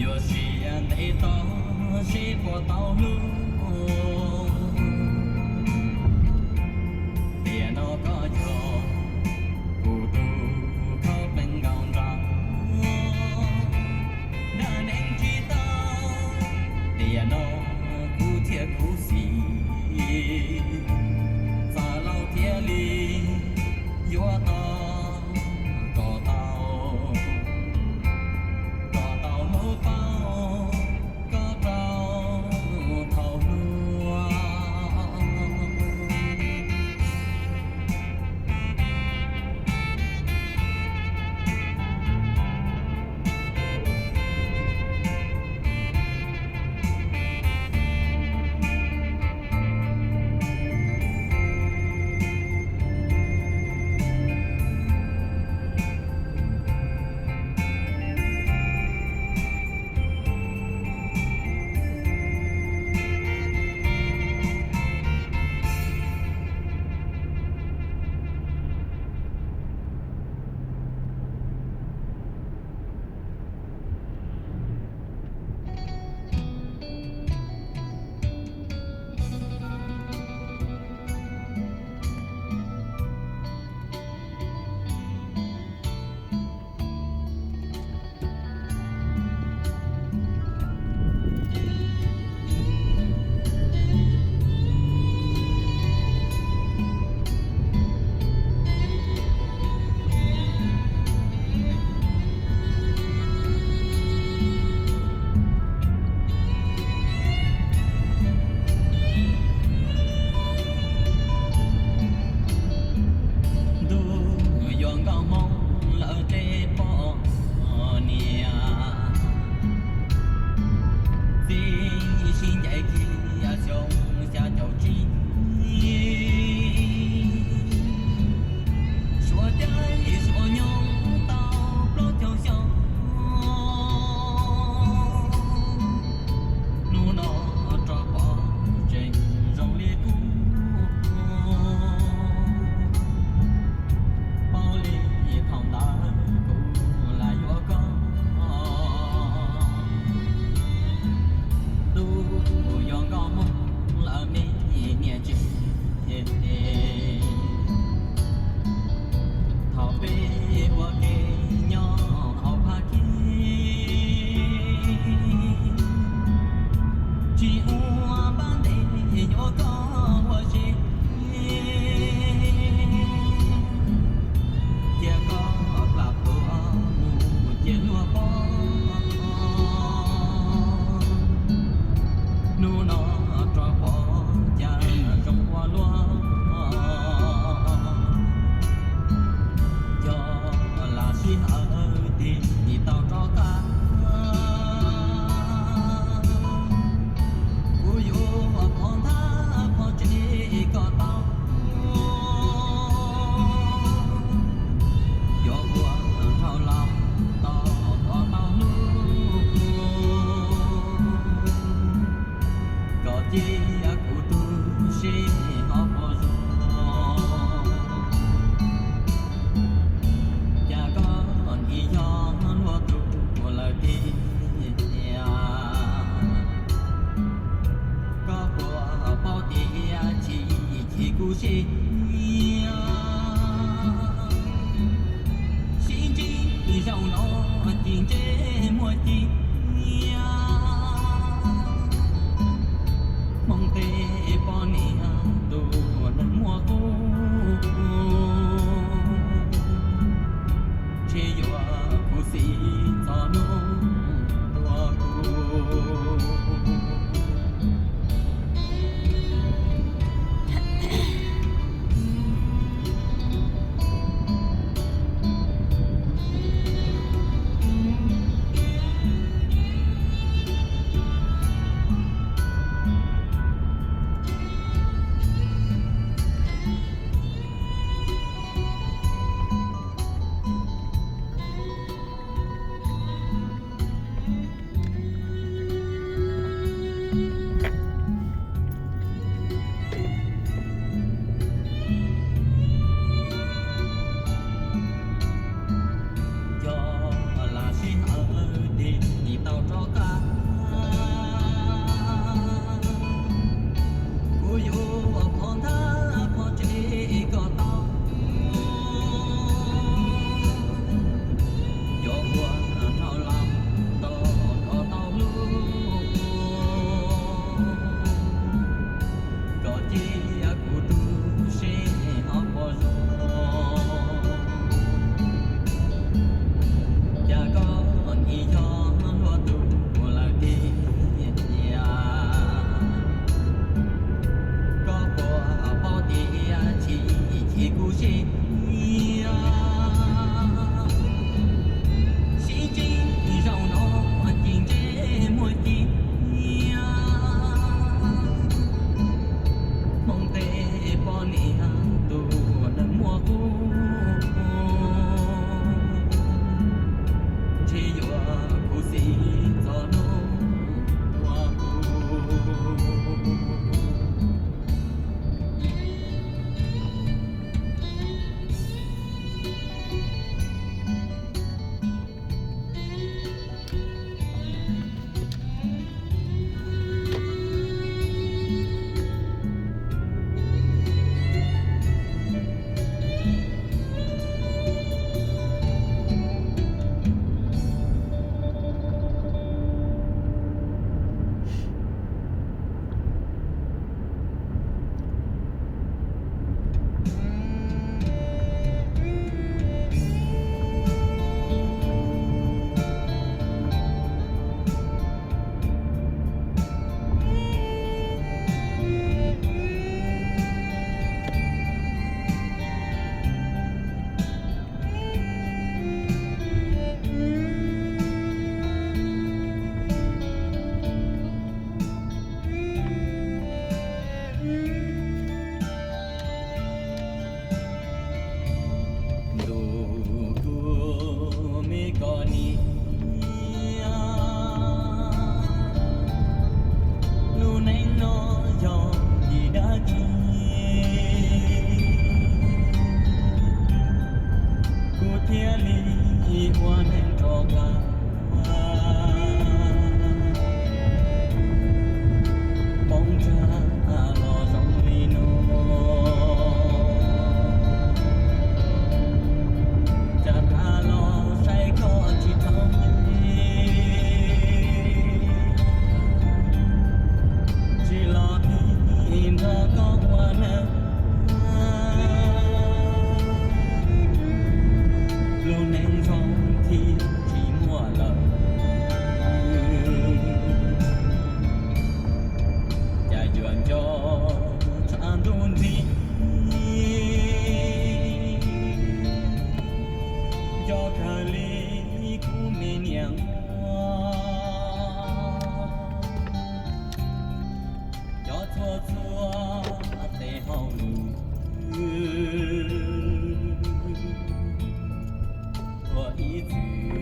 Yuav siav ntev tos seb puas tau hlub. Tiam no koj yog kuv tus khaub plees nkaus nraug, dag neeg tsis tau. Tiam no kuv thiab kuv xis txawm laus thiaj li yuav tau, kom tau, kom tau hnub paub koj rau thaum hluas. Ntuj yuav nkauj Hmoob lawv tej poj niam, txij sib ncaim kiag xyoo xya caum tsib, suav caij suav nyoog tau plaub caug xyoo. Hnub no rov pom tseem zoo li qub, paub li thaum ntawd kuv lam yuav koj. Ntuj yuav nkauj Hmoob lawv me niam tsev, thaum peb ua ke nyob hauv phab kib, tsis ua npab ntev yuav koj ua si, cia koj plam plhuav mus cia luag pom. Hnub no rov pom cas zoo ua luaj, yog lam sij hawm tig tau rov qab, kuv yuav pov nthab qhov tsev kom tau, yuav ua dhau los tos kom tau hlub, kom cia kuv tu siab ho puas zoo. Cas koj nim yog luag tus lawm tiag, koj puas paub tias chim chim kuv siab, sib ntsib zaum no ci ntse muaj ci iab, Hmoob tej poj niam tus neeg muaj qub, ntshe yuav khuv xim txog hnub tuag kuv. Cov txhua txhua tes hauj lwm ua ib txwm